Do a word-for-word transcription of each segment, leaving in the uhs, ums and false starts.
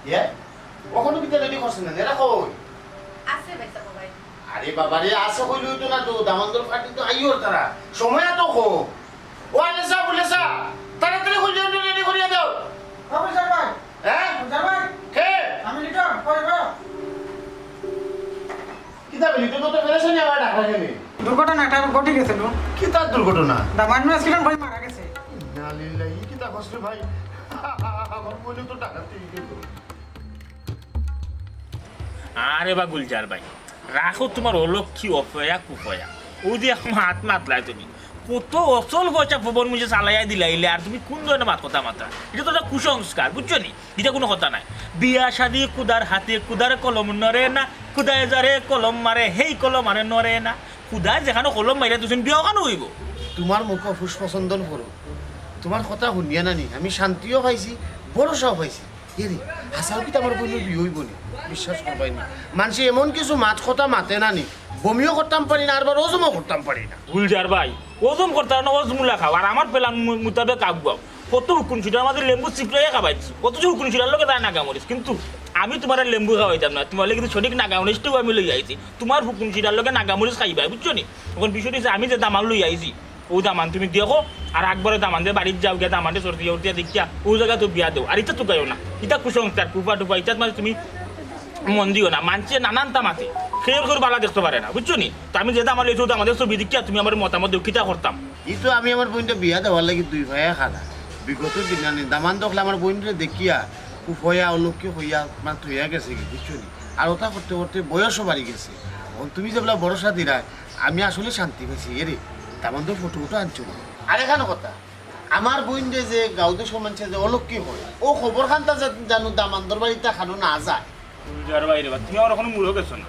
ইয়া, অখনো কিতা রেডি করছইন না, এরা কই? আছে ভাই সাহেব, ভাই। আরে বাবা রে, আছে কইলে অইতো না তো, দামান্দর পার্টি তো আইওর তারা। সময় এত কম। ও আলেসা, বুলেসা, তাড়াতাড়ি কইলে রেডি করিয়া দাও। বাবু সাহেব ভাই। হ্যাঁ? বাবু সাহেব ভাই। কে? আমি লিটন, কই গো? কিতা বলি, তুই তো পেরেশানি আমার ডাকরা কেনে? দুর্ঘটনা একটা ঘটি গেছে লো। কিতা দুর্ঘটনা? দামান্দ অ্যাক্সিডেন্ট হয়ে মারা গেছে। ইন্না লিল্লাহি, কিতা কস রে ভাই? আমার মনে তো ডাকাতি হয়ে গেল। আরে বা গুলজার ভাই, রাখো তোমার অলক্ষী অপয়া কুপয়া। ও যে এখন হাত মাতলায় তুমি। কত অচল পয়সা ফবন মুঝে চালাইয়া দিলাইলে, আর তুমি কোন ধরনের মাত কথা মাতা? এটা তো একটা কুসংস্কার, বুঝছো নি? এটা কোনো কথা নাই। বিয়া শাদি কুদার হাতে, কুদার কলম নড়ে না, কুদায় যারে কলম মারে, হেই কলম আরে নড়ে না। কুদায় যেখানো কলম মাইরা দুজন বিয়া ওখানো হইব। তোমার মুখো পুষ্প চন্দন পড়ো, তোমার কথা শুনিয়া নানি আমি শান্তিও পাইছি, ভরসাও পাইছি। এরে, হাছাউ কিতা আমার বইনর বিয়া হইব নি? বিশ্বাস করবায় নি। মানষে এমন কিছু মাত কথা মাতে না নি, বমিও করতাম পারি না, আরবার হজমও করতাম পারি না। গুলজার ভাই, হজম করতাম না, হজমুলা খাও, আর আমার প্ল্যান মু-, মোতাবেক আগুয়াও। কত হুকুন শিরার মাঝে লেম্বু চিপড়াইয়া খাবাই দিছি, কত যে হুকুন শিরার লগে তাই নাগা মরিচ, কিন্তু আমি তোমার লেম্বু খাওয়াইতাম না, তোমার লাগি কিন্তু সঠিক নাগা মরিচটাও আমি লই আইছি। তোমার হুকুন শিরার লগে নাগা মরিচ খাইবায়, বুঝছো নি? এখন বিষয়টা হইছে, আমি যে দামান লই আইছি, ও দামান তুমি দেখো, আর একবারে দামান্দে বাড়িত যাও গিয়া, দামান্দে সরতিয়া উঠিয়া দেখিয়া ও জায়গা তো বিয়া দেও। আর ইটা তো গাইও না, ইটা কুসংস্কার, কুফা টুফা, ইটাত মানে তুমি মন দিও না। মানষে নানানতা মাতে, কেউ কেউ বালা দেখতে পারে না, বুঝছো নি? তো আমি যে দামান লইছি, ও দামান্দে ছবি দেখিয়া তুমি আমার মতামত দেও, কিতা করতাম। ই তো আমি আমার বইনরে বিয়া দেওয়ার লাগি দুই পায়ে খাড়া। বিগত দিন আনি দামান দেখলে আমার বইনরে দেখিয়া কুফয়া অলক্ষী হইয়া মানে থইয়া গেছে কি, বুঝছো নি? আর ওটা করতে করতে বয়সও বাড়ি গেছে। এখন তুমি যেবলা ভরসা দিরায়, আমি আসলে শান্তি পাইছি। এরে, দামান্দর ফটো উটো আনছো না। আরেকখান কথা, আমার বইনরে যে গাউদে সমাজে যে অলক্ষী হয়, ও খবর খানতা যা-, জানো দামান্দর বাড়িত খানো না যায়। গুলজার ভাই রে বা, তুমি আমার ওখানে মুড়ো গেছো না।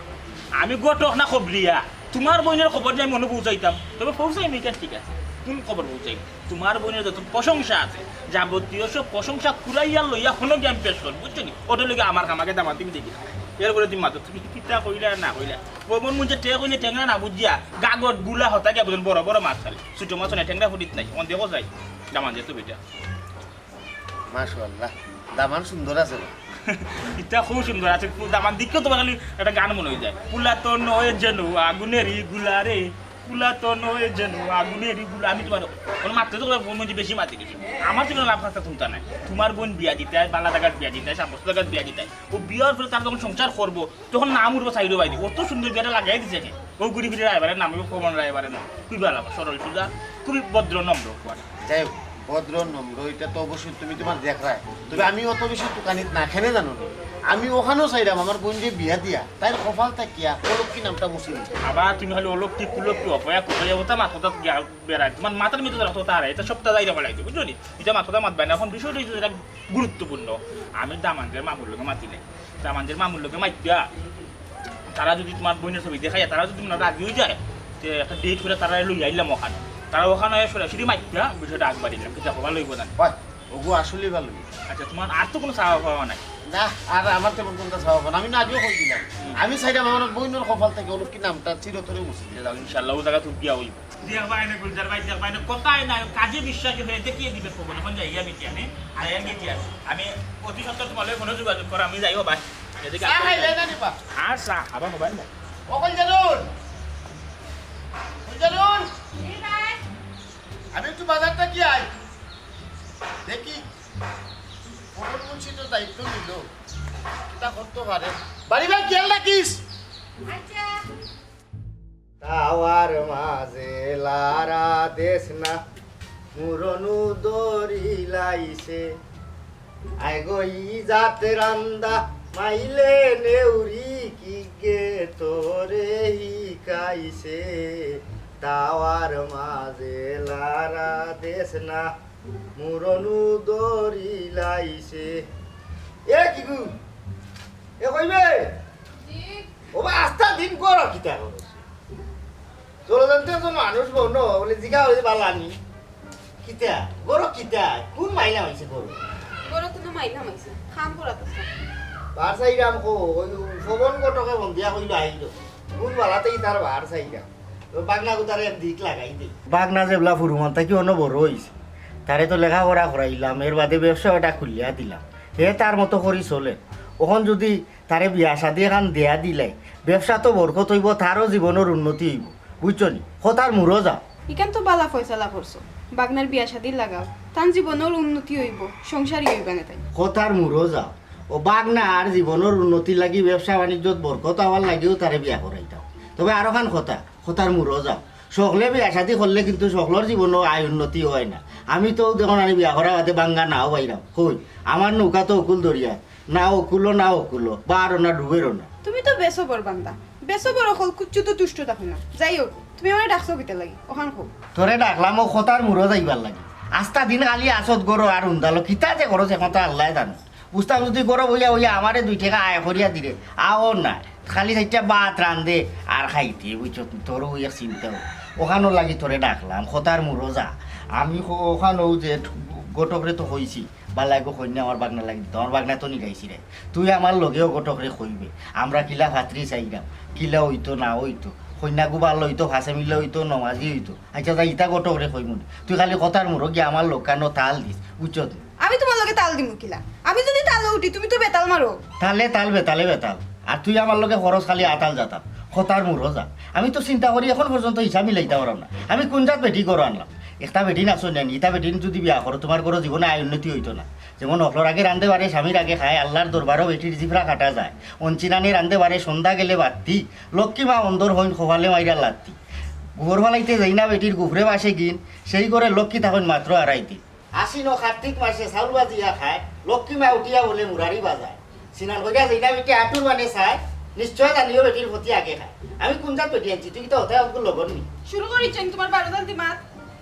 আমি ঘটক না খবরিয়া, তোমার বইনর খবর যে আমি মনে পৌঁছাইতাম, তবে পৌঁছাই নি কেন, ঠিক আছে, কোন খবর পৌঁছাই? তোমার বইনর যত প্রশংসা আছে, যাবতীয় সব প্রশংসা কুড়াইয়া লইয়া হনো গিয়া আমি পেশ করবো, বুঝছো নি? ওটার লগে আমার কামাকে দামান তুমি দেখি, এরপরে তুমি মাতো, তুমি কিতা কইলা না কইলা। ও মন মুঞ্জে ঠেক হইলে ঠেংরা না বুঝিয়া, গাগট গুলা হতা গিয়া বুঝুন, বড় বড় মাছ খালি, ছোট মাছ না, ঠেংরা ফুটিত নাই, অন দেখো যাই, দামান যেত বেটা। মাশাআল্লাহ, দামান সুন্দর আছে বা। ইটা খুব সুন্দর আছে, দামান দেখলেও তোমার খালি একটা গান মনে হয়ে যায়, "পুলাতন হয়ে যেন আগুনেরই গুলা রে, পুলাতন হয়ে যেন আগুনেরই গুলা।" আমি তোমার কোনো মাত্র তো মনে হচ্ছে বেশি মাতি গেছি। আমার তো কোনো লাভ খাস্তা চিন্তা নাই। তোমার বইন বিয়া দিতে হয়, বালা জাগাত বিয়া দিতে হয়, সাব্যস্ত জাগাত বিয়া দিতে হয়। ও বিয়ার পরে তার যখন সংসার করবো, তখন নাম উঠবো সাইডো বাইরে। অত সুন্দর বিয়াটা লাগাই দিছে কে? ও ঘুরি ফিরে রায়বারের নাম, ও কমন রায়বারের নাম। খুবই ভালো, সরল সুজা, খুবই ভদ্র নম্র। যাই হোক, ভদ্র নম্র, এটা তো অবশ্যই তুমি তোমার দেখরায়। তবে আমি অত বেশি তুকানিত না, কেনে জানো নি? আমি ওখানেও চাইলাম আমার বইনরে বিয়া দিয়া, তাইর কপাল থাকিয়া অলক্ষী নামটা মুছি দিতে। আবার তুমি খালি অলক্ষী, কুলক্ষী, অপয়া, কুপয়া, ওটা মাথা গিয়া বেড়ায়। তোমার মাথার মধ্যে রাখো তারা, এটা সবটা যাইরা বেড়াইতে, বুঝছো নি? এটা মাথা মাত বাইরে। এখন বিষয়টা হচ্ছে যেটা গুরুত্বপূর্ণ, আমি দামান্দের মামুর লগে মাতি নাই। দামান্দের মামুর লগে মাতিয়া, তারা যদি তোমার বইনর ছবি দেখাইয়া, তারা যদি তোমরা রাজি হয়ে যায়, তে একটা ডেট করে তারা লই আইলাম ওখানে। তারা ওখানে সরাসরি মাতিয়া বিষয়টা আগ বাড়িলাম। কিতা কবা লইব জানি। বাহ, ওগো আসলেই ভালো। আচ্ছা, তোমার আর তো কোনো চাওয়া পাওয়া নাই? না, আর আমার তেমন কোনো চাওয়া পাওয়া নাই। আমি না আগেও কই দিলাম। হুম। আমি চাইলাম আমার বইনর কপাল থেকে অলক্ষী নামটা চিরতরে মুছে দিলাম। যাও, ইনশাআল্লাহ ও জায়গা তুমি বিয়া হইব। দেখবায় নে গুলজার ভাই, দেখবায় নে, কথায় নাই, কাজে বিশ্বাসী হয়ে দেখিয়ে দিবে খবর। এখন যাই আমি কি আনে? আর আমি কি আনে? আমি অতি সত্বর তোমার লগে ফোনে যোগাযোগ করাম, আমি যাই ও ভাই। এদিকে চা খাইলে না রে বা? আর চা খাবা হবাই না। ও গুলজারুল! গুলজারুল! জি ভাই। আমি একটু বাজারটা কি আই? দেখি, পবন মুন্সি তো দায়িত্ব নিল। কিতা করতে পারে? বাড়ি ভাই, খেয়াল রাখিস। আচ্ছা। তাওয়ার মাঝে লারা দেশ না, মুরনু দড়ি লাইছে। আয় গো ই জাত রান্দা, মাইলে নেউরি কি গে তোরে হিকাইছে। তাওয়ার মাঝে লারা দেশ না, মুরনু দড়ি লাইছে। এ কিগু, এ কইবে? জি। ও বা আস্তা দিন করো কিতা করো? জলজান্ত তো মানুষ বনো, বলে জিগা হইলে বালানি। কিতা? গরো কিতা? কোন মাইলা হইছে গরো? গরো তো না মাইলা হইছে। খাম করা তো। বার চাইরাম কো, ওই পবন ঘটকে বন্দিয়া কইল আইল। কোন বালাতেই তার বার চাইরাম। তো বাগনা গুতারে এক দিক লাগাই দেই। বাগনা যেবলা ফুরুমান থাকি অনো বড় অইছে, তারে তো লেখাপড়া করাইলাম, এর বাদে ব্যবসা ওটা খুলিয়া দিলাম। হে তার মতো করি চলে। অখন যুদি তারে বিয়া শাদি এখান দেয়া দিলাই, ব্যবসা তো বরকত অইবো, তারও জীবনর উন্নতি অইবো। বুঝছো নি? কথার মুরো যাও। ইখান তো বালা ফয়সালা করছো। বাগনার বিয়া শাদি লাগাও, তান জীবনর উন্নতি অইবো, সংসারী অইবা নে তাইন। কথার মুরো যাও। ও বাগনার জীবনর উন্নতি লাগি, ব্যবসা বাণিজ্যত বরকত আওয়ার লাগিও তারে বিয়া করাইতাম। তবে আরোখান কথা, কথার মুরো যাও। সকলে বিয়া শাদি করলে কিন্তু সকলর জীবনও আয় উন্নতি অয় না। আমি তো দেখো না, আমি বিয়া করা বাদে বাঙ্গা নাও পাইরাম। কই, আমার নৌকা তো অকুল দরিয়া, না অকুলো না অকুলো, বারো না ডুবেরও না। তুমি তো বেসবর বান্দা, বেসবর অকল কুচ্ছু তো তুষ্ট থাকো না। যাই হোক, তুমি আমারে ডাকছো কিতা লাগি? অখান কও। তোরে ডাকলাম ও কথার মুরো যাইবার লাগি। আস্তা দিন খালি আসত গরো আর উন্দালো, কিতা যে করো সে কথা আল্লায় জানো। বুঝতাম যদি গরো বইয়া বইয়া আমারে দুই টেকা আয় করিয়া দিরে, আও না। খালি চাইরটা ভাত রান্ধে আর খাইতে, বুঝছো? তোরও এক চিন্তা। অখানোর লাগি তোরে ডাকলাম, কথার মুরো যা। আমি ক-, অখানোউ যে ঘটকরে তো কইছি, বালা এগু কইন্যা আমার বাগনা লাগি দিতো, আমার বাগনা তো নিগাইছি রে। তুই আমার লগেও ঘটকরে কইবে, আমরা কিলা ফাত্রি চাইরাম, কিলা অইতো না অইতো। কইন্যাগু বালা অইতো, ফাসেমিলা অইতো, নমাজি অইতো। আইচ্ছা, যা ইতা ঘটকরে কইমু নে। তুই খালি কথার মুরো গিয়া আমার লগে কানো তাল দিস, বুঝছো তুই? আমি তুমার লগে তাল দিমু কিলা? আমি যুদি তালো উঠি, তুমি তো বেতাল মারো। তালে তাল, বেতালে বেতাল। আর তুই আমার লগে খরচ খালি আতাল জাতাল। কথার মুরো যা। আমি তো চিন্তা করি অখন পর্যন্ত হিসাব মিলাইতা পারলাম না। আমি কুন জাত বেটি ঘরো আনলাম? একটা বেটি না শুনে নি, ইতা বেটি যুদি বিয়া করো, তুমার ঘরো জীবনে আয় উন্নতি অইতো না। যেমন হকলর আগে রান্ধে বাড়ে, স্বামীর আগে খায়, আল্লার দরবারো বেটির জিফরা কাটা যায়। অনচিনানি রান্ধে বাড়ে, সন্ধ্যা গেলে বাত্তি, লক্ষ্মী মা অন্দর হইন, কপালে মাইরা লাত্তি। গোবর ফালাইতে যাই না বেটির গুফরে বাসে গিন, সেই ঘরে লক্ষ্মী থাকইন মাত্র আড়াই দিন। আশ্বিন ও কার্তিক মাসে চাউল বাজিয়া খায়, লক্ষ্মী মা উঠিয়া বলে মুরারি বাজায়। সিনান করিয়া যাই না বেটি আটুর মানে চায়, নিশ্চয় জানিও বেটির প্রতি আগে খায়। আমি কুন জাত বেটি আনছি, তুই কিতা হতায় অগুর লগর নি? শুরু করিছেন তুমার বারো জালতি মাত।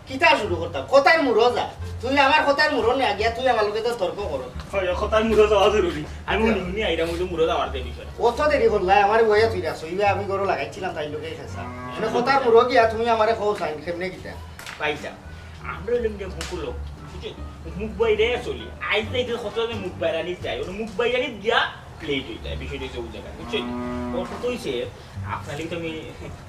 কিতা শুরু করতাম? কথার মুরো যা। তুই আমার কথার মুরো নে গিয়া, তুই আমার লগে তো তর্ক করো। হয়, কথার মুরো যাওয়া জরুরি। আমি উনি উনি আইরাম, ওই যে মুরো যাওয়ার দেরি করে। অত দেরি করলাই, আমার বইয়া তুই রাখছো। ইবে আমি গরু লাগাইছিলাম, তাই লোকে খেসা। মানে কথার মুরো গিয়া তুমি আমারে কও চাইন, কেমনে কিতা? পাইছা? আমরা হইলাম যে মুখ লোক, বুঝছো? মুখ বাইরে চলি। আইজ না ইদিন কত জানে মুখ বাইরানি যায়, ওর মুখ বাইরানি গিয়া লেট হয়ে যায়, বিষয়টা হচ্ছে ওই জায়গায়, বুঝছো? ওর তো হইছে, আপনার তো আমি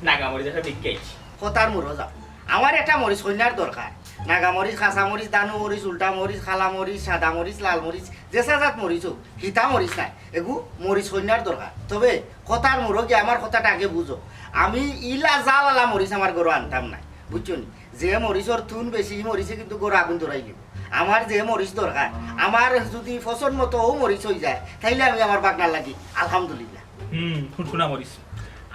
নাগামরি দেখা দেখতে আইছি। কথার মুরো যাও। আমার একটা মরিচ কইন্যার দরকার। নাগা মরিচ, কাঁচা মরিচ, দানু মরিচ, উল্টা মরিচ, কালা মরিচ, সাদা মরিচ, লাল মরিচ, যেসা জাত মরিচ হোক, হিতা মরিচ নাই। এগু মরিচ কইন্যার দরকার। তবে কথার মুরো গিয়া আমার কথাটা আগে বুঝো। আমি ইলা জাল আলা মরিচ আমার ঘরো আনতাম না, বুঝছো নি? যে মরিচর তুন বেশি, ই মরিচে কিন্তু ঘরো আগুন ধরাই দিব। আমার যে মরিচ দরকার, আমার যুদি পছন্দ মতো ও মরিচ হয়ে যায়, তাইলে আমি আমার বাগনার লাগি আলহামদুলিল্লাহ। হুম, ফুটকুনা মরিচ।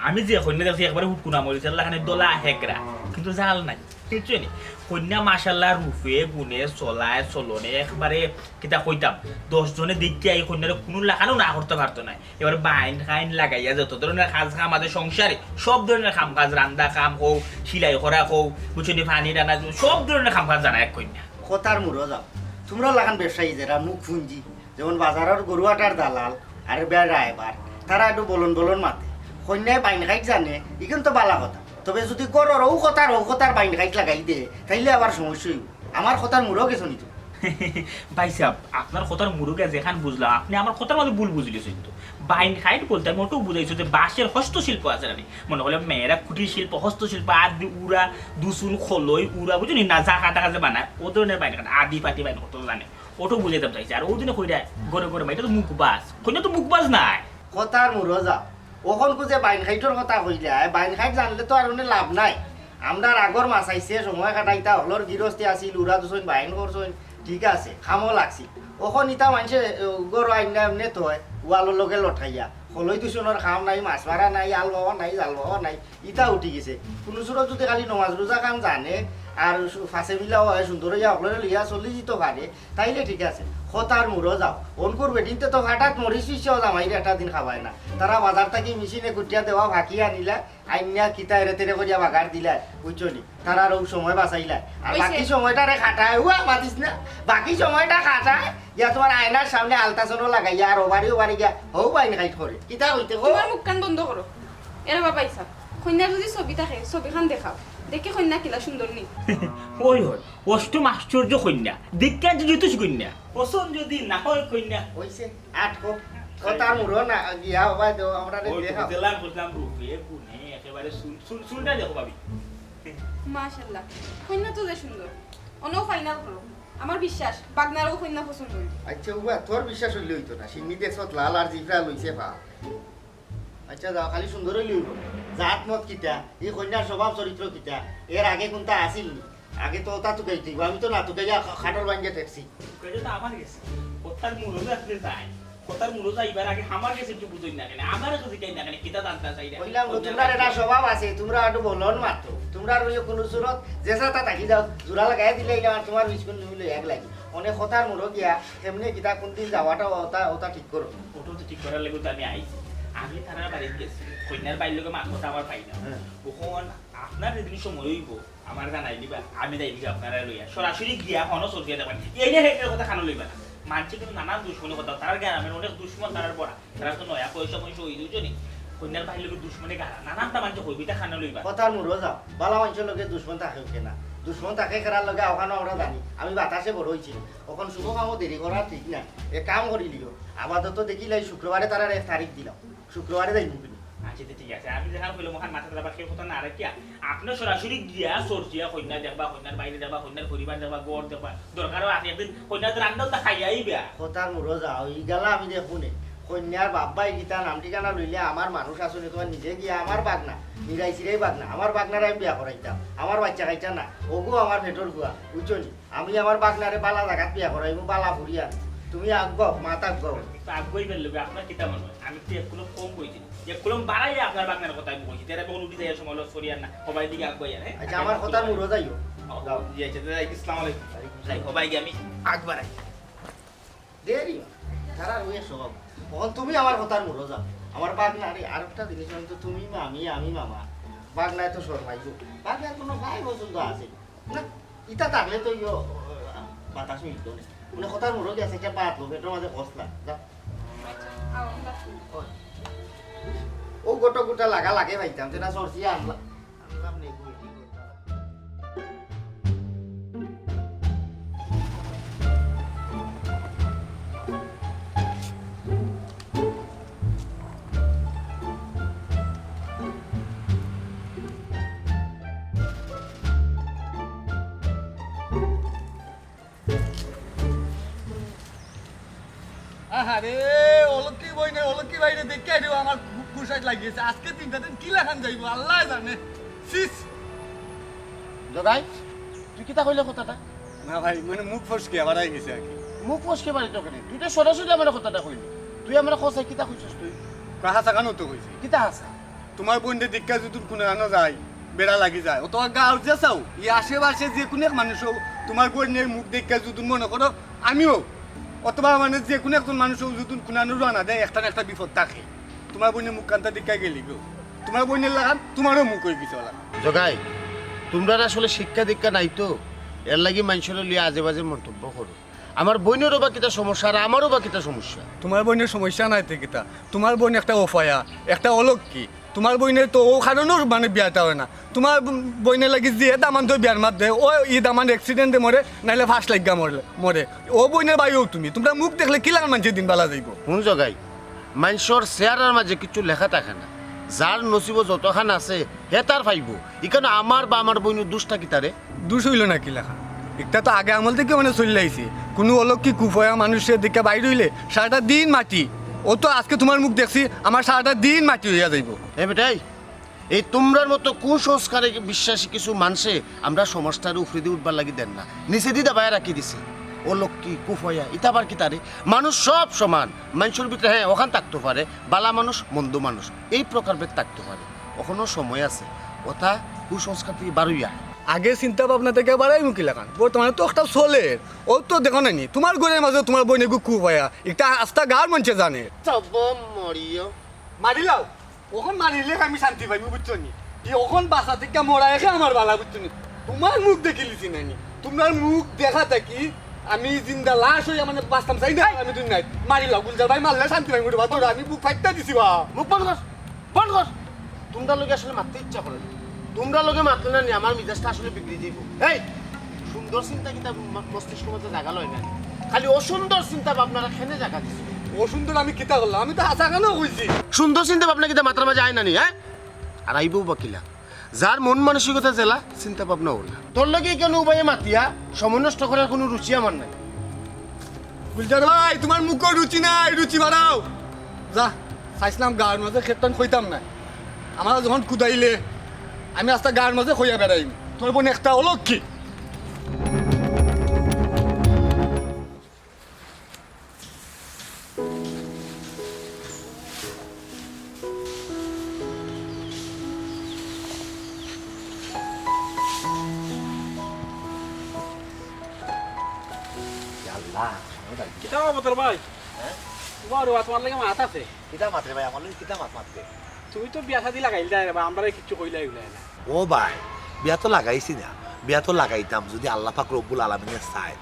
আমি যে কইন্যা দেখছি একবারে ফুটকুনা মরিচ, আল্লাহ খানে দলা হেকরা, কিন্তু জাল নাই, বুঝছো নি? কইন্যা মাশাল্লাহ রূপে, গুণে, চলায়, চলনে, একবারে কিতা কইতাম, দশ জনে দেখিয়া এই কইন্যারে কুনু লাখানও না করতে পারতো না। এবার বাইন খাইন লাগাইয়া যত ধরনের কাজ কাম আছে সংসারে, সব ধরনের কাম কাজ, রান্দা কাম হোক, সিলাই করা হোক, বুঝছো নি, পানি টানা, সব ধরনের কাম কাজ জানা এক কইন্যা। কথার মুরো যাও, তুমরার লাখান ব্যবসায়ী যেরা মুখ পুঞ্জি, যেমন বাজারর গরু আটার দালাল, আর বেড়া এবার, তারা একটু বলন বলন মাতে। কইন্যায় বাইন খাইট জানে, ইখান তো বালা কথা। তবে যুদি ঘরর ও কথার ও কথার বাইন খাইট লাগাই দে, তাইলে আবার সমস্যা হইব। আমার কথার মুরো গেছো নি তো। ভাই সাহেব, আপনার কথার মুরো গিয়া যেখান বুঝলাম, আপনি আমার কথার মধ্যে ভুল বুঝলিছেন তো। বাইন খাইট বলতে আমি ওটাও বুঝাইছো যে বাঁশের হস্তশিল্প আছে না নি? মনে হলো মেয়েরা কুটির শিল্প, হস্তশিল্প, আদি উড়া, দুসুন, খলই, উড়া, বুঝলি না? জাকা টাকা যে বানায়, ও ধরনের বাইন খাইট, আদি পাতি বাইন কত জানে। ওটাও বুঝাইতাম চাইছি। আর ও দিনে কইরা ঘরে ঘরে বাইন, এটা তো মুখবাজ। কইন্যা তো মুখবাজ নাই। কথার মুরো যাও। অখন কুজে বাইন খাইটর কথা কইলা, বাইন খাইট জানলে তো আর অনে লাভ নাই। আমরার আগর মাছ আইছে, সময় কাটাইতা, হকলর গিরস্তি আছিল, উড়া দুসইন বাইন করছইন, ঠিক আছে, কামও লাগছিল। অখন ইতা মানষে, এ, ঘরো আইন্যা এমনে থয়, ওয়ালর লগে লটকাইয়া। খলই দুসইনর কাম নাই, মাছ মারা নাই, আল বাওয়া নাই, জাল বাওয়া নাই, ইতা উঠি গেছে। কুনু সুরত যুদি খালি নমাজ রোজা খান জানে, আর সু-, ফাঁসে মিলাও হয়, সুন্দর অইয়া হকলরে লইয়া চলি দিতো পারে, তাইলে ঠিক আছে, কথার মুরো যাও। অনকুর বেটিন্তে তো হঠাৎ মরিচ পিষাও জামাইরে একটা দিন খাবায় না। তারা বাজার থাকি মেশিনে কুটিয়া দেওয়া ফাঁকি আনিলা, আইন্যা কিতা এরে তেরে করিয়া বাগার দিলা, বুঝছো নি? তারার ও সময় বাঁচাইলা। আর অইছে। বাকি সময়টারে খাটায়, উয়া মাতিস না, বাকি সময়টা খাটায়, ইয়া তুমার আয়নার সামনে আলতাসনও লাগাইয়া আর ওবারে ওবারে গিয়া হউ বাইন খাইট করে। কিতা কইতে কও? তুমার মুখখান বন্ধ করো। এরে বাবা ইসা, কইন্যার যুদি ছবি থাকে, ছবিখান দেখাও। দেখি কইন্যা কিলা সুন্দর নি। ওই হয়, অষ্টম আশ্চর্য কইন্যা। দেখিয়া যে জুতুস কইন্যা। পছন্দ যুদি না হয় কইন্যা। অইছে, আট কো। কথার মুরো না গিয়া হবাই তো আমরা ওই তো দেখাও। বুঝলাম, বুঝলাম, রূপে গুণে একেবারে চুল, চুল, চুলটা দেখো ভাবি। মাশাআল্লাহ, কইন্যা তো যে সুন্দর। অনো ফাইনাল করো। আমার বিশ্বাস, বাগনারও কইন্যা পছন্দ হইব। আচ্ছা, উবা, তোর বিশ্বাস হইলে হইতো না। সিন্নি দেখছত লাল আর জিফরা লইছে পা। আচ্ছা, যাও, খালি সুন্দর হইলে হইব। জাত মত কিতা, এই কইন্যার স্বভাব চরিত্র কিতা, এর আগে কোনটা আসিল নি? আগে তো ওটা তুকাই তুই, আমি তো না তুকাইয়া খাটর ভাঙ্গে ঠেকছি। কইলে তো আমার গেছে। কথার মুরো যে আপনি যাই। কথার মুরো যাইবার আগে আমার গেছে একটু বুঝই না কেন? আমার গেছে কেন না কেন? কিতা জানতা চাই না? কইলাম গো, তোমরা এটা স্বভাব আছে, তোমরা একটু বলন মাত্র। তোমরা রইলে কোনো সুরত, যে সাথে থাকি যাও, জোড়া লাগাই দিলে এটা আর তোমার বিস্কুট নিমিলে এক লাগি। অনেক কথার মুরো গিয়া, কেমনে কিতা কোন দিন যাওয়াটা ওটা, ওটা ঠিক করো। ওটা তো ঠিক করার লাগি তো আমি আইছি। আমি তারার বাড়িত গেছি। কইন্যার বাড়ির লগে মাত কথা আমার পাই না। হ্যাঁ। ওখান আপনার যেদিন সময় হইব, আমার জানাই দিবা, আমি যাই দিবা আপনারা লইয়া। সরাসরি গিয়া হনো চলছে দেখবেন। এই নিয়ে হেটের কথা খানো লইবা না। মানছে কিন্তু নানান দুশ্মনী কথা, তারার গ্রামের অনেক দুশ্মন তারার পড়া। তারা তো নয়া পয়সা পয়সা হই দুজনই। কইন্যার বাড়ির লগে দুশ্মনী গাড়া। নানানটা মানছে হইবি, তা খানো লইবা। কথার মুরো যাও, বালা মানুষের লগে দুশ্মন থাকে কেনা? দুশ্মন থাকে খেরার লগে ওখানে আমরা জানি। আমি বাতাসে বড় হইছি। ওখান শুভ কামও দেরি করা ঠিক না। এক কাম করি লিও। আপাতত দেখিলাই শুক্রবারে তারার এক তারিখ দিলাম। শুক্রবারে যাই মুখে। আচ্ছা, তো ঠিক আছে। আমি যেখানে কইলাম ওখানে মাথা তারা সেই কথা না রাখিয়া, আপনি সরাসরি গিয়া সরজিয়া কইন্যা দেখবা, কইন্যার বাইরে দেখবা, কইন্যার পরিবার দেখবা, ঘর দেখবা। দরকারও আছে একদিন কইন্যার রান্নাও তো খাইয়া আইবা। কথার মুরো যাও, ই গালা আমি দেখবো নে। কইন্যার বাপ ভাই কিতা নাম ঠিকানা লইলে আমার মানুষ আসলে তোমার নিজে গিয়া আমার বাগনা, নিরাই সিরাই বাগনা, আমার বাগনারে আমি বিয়া করাইতাম। আমার বাচ্চা কাচ্চা না, ওগু আমার পেটর গুয়া, বুঝছো নি? আমি আমার বাগনারে বালা জাগাত বিয়া করাইমু, বালা ফুরিয়া। তুমি আগুয়াও, মাত আগুয়াও। তো আগুয়াই বের লগে, আপনার কিতা মনে হয়? আমি তো এক কুলম কম কইছি, এক কুলম বাড়াইয়া আপনার বাগনার কথা আমি কইছি। তেরা বউন উঠি যাইয়া সময় লস করিয়ার না, সবাই দিকে আগুয়াই আর, হ্যাঁ? আচ্ছা, আমার কথার মুরো যাইও। ও, যাও। জি, আচ্ছা, তাহলে আসসালামু আলাইকুম। ওয়ালাইকুম আসসালাম। যাই, সবাই গিয়ে আমি আগ বাড়াই। দেরি, তারা রুয়ে স্বভাব। এখন তুমি আমার কথার মুরো যাও। আমার বাগনারে আরেকটা জিনিস, আমি তো তুমি মামি, আমি মামা। বাগনায় তো শরমাইব। বাগনার কোনো ভাই পছন্দ আছে? না, ইটা থাকলে তো ইয়ো, বাতাস মিলতো না। মানে কথার মুরো গেছে, একটা বাদ লো, পেটের মাঝে কষলা। যাও। আচ্ছা, আও, আমরা আসি। ও গোটো গোটা লাগা লাগে পাইতাম, যেটা সরছি আনলাম। আনলাম নে, গুলি করতাম। আহারে, অলক্ষী বইনে, অলক্ষী বাইরে দেখে আইরে আমার খু-, খুশাইত লাগিয়েছে। আজকে তিনটা দিন কি লাখান যাইব, আল্লাহ জানে। সিস। জগাই, তুই কিতা কইলে কথাটা? না ভাই, মানে মুখ ফসকে আবার আই গেছে আর কি। মুখ ফসকে বাড়ি তো কেনে? তুই তো সরাসরি আমার কথাটা কইলি। তুই আমার কথা কিতা কইছস তুই? কয় হাছা কানো তো কইছি। কিতা হাছা? তোমার বইনরে দেখিয়া যদি কুনানো যায়, বেড়া লাগি যায়, অথবা গাঁও যে চাও, এই আশেপাশে যে কোনো এক মানুষও তোমার বইনের মুখ দেখিয়া যদি মনে করো, আমিও, অথবা মানে যে কোনো একজন মানুষও যদি কুনানো রওনা দেয়, একটা না একটা বিপদ থাকে। তোমার বইনের মুখ কান্তা দেখিয়া গেলি গো, তোমার বইনের লাগান তোমারও মুখ হয়ে গেছে ওলা। জগাই, তোমরার আসলে শিক্ষা দীক্ষা নাই তো, এর লাগি মানুষের লিয়ে আজে বাজে মন্তব্য করো। আমার বইনেরও বা কিতা সমস্যা আর আমারও বা কিতা সমস্যা? তোমার বইনের সমস্যা নাই তে কিতা? তোমার বইন একটা অফায়া, একটা অলক্ষী। তোমার বইনের তো ও কারণেও মানে বিয়াটা হয় না। তোমার ব-, বইনের লাগি যে দামান তো বিয়ার মাত দেয়, ও ই দামান অ্যাক্সিডেন্টে মরে, নাইলে ফাঁস লাগিয়া মরলে মরে। ও বইনের ভাইও তুমি, তোমরা মুখ দেখলে কি লাগান মানছে দিন বালা যাইব? হুন জগাই, মানষর চেহারার মাঝে কিছু লেখা থাকে না। যার নসিবো যতখান আছে, হে তার পাইবো। ইখানো আমার বা আমার বইনের দুষটা কিতারে? দুষ হইল না কি লেখা? একটা তো আগে আমল থেকে মানে চলে আইছে। কোনো অলক্ষী কুফয়া মানুষের দিকে বাইর হইলে সারাটা দিন মাটি। ও তো আজকে তোমার মুখ দেখছি, আমার সারাটা দিন মাটি হইয়া যাইব। এ বেটাই, এই তোমরার মতো কুসংস্কারে বিশ্বাসী কিছু মানষে আমরা সমাজটার উপরেদি উঠবার লাগি দেন না, নিচেদি দাবায় রাখি দিছে। অলক্ষী, কুফয়া, ইতা আবার কিতারে? মানুষ সব সমান। মানষর ভিতরে, হ্যাঁ, ওখান থাকতে পারে, বালা মানুষ, মন্দ মানুষ, এই প্রকারভেদ থাকতে পারে। অখনো সময় আছে, ওটা কুসংস্কার থেকে বারইয়া। আগে চিন্তা ভাবনা থেকে বাড়াই মুখি লাগান, বর্তমানে তো একটা চলের। ও তো দেখো নানি, তোমার ঘরের মাঝে তোমার বইন এগু কুফয়া, একটা আস্তা গাঁর মানষে জানে। তব মরিও। মারিলাও, ওখান মারিলে আমি শান্তি পাইমু, বুঝছো নি? কি ওখান বাসা থেকে মরা এসে আমার বালা, বুঝছো নি? তোমার মুখ দেখিলিছি নানি, তোমার মুখ দেখা থাকি আমি জিন্দা লাশ হইয়া মানে বাঁচতাম চাই না। আমি দুই নাই, মারিলাও, গুলজার ভাই মারলে শান্তি পাইমু রে বা, তোরা আমি বুক ফাইটটা দিছি বা। মুখ বন্ধ কর, বন্ধ কর। তোমরা লগে আসলে মারতে ইচ্ছা করে না। তোমরা লগে মারলে না নি, আমার মিজাজটা আসলে বিগড়ি যাইব। এই সুন্দর চিন্তা কিতা ম-, মস্তিষ্ক মধ্যে জাগা লয় না। খালি অসুন্দর চিন্তা ভাবনারা খেনে জাগা দিছে। অসুন্দর আমি কিতা করলাম? আমি তো হাছা কেন কইছি? সুন্দর চিন্তা ভাবনা কিতা মাথার মাঝে আয় না নি, হ্যাঁ? আর আইবো বা কিলা? যার মন মানসিকতা যেলা, চিন্তা ভাবনা ওলা। তোর লগে কেনে উবাইয়া মাতিয়া সময় নষ্ট করার কুনু রুচি আমার নাই। গুলজার ভাই, তুমার মুখো রুচি নাই, রুচি বাড়াও। যা, চাইছিলাম গাঁওর মাঝে খেতান কইতাম না। আমারে যখন কুদাইলে, আমি আস্তা গাঁওর মাঝে কইয়া বেড়াইমু। তোর বইন একটা অলক্ষী। ইয়া আল্লাহ, সময় লাগে। কিতা খবর তোর ভাই? হ্যাঁ? তোমার ওয়া তোমার লাগে মাত আছে। কিতা মাত রে ভাই, আমার লগে কিতা মাত মাতবে? তুমি তো বিয়া শাদি লাগাইল না রে বা, আমরারে কিচ্ছু কইলাই না। ও ভাই, বিয়া তো লাগাইছি না, বিয়া তো লাগাইতাম যদি আল্লাহ পাক রব্বুল আলামিনে চায়।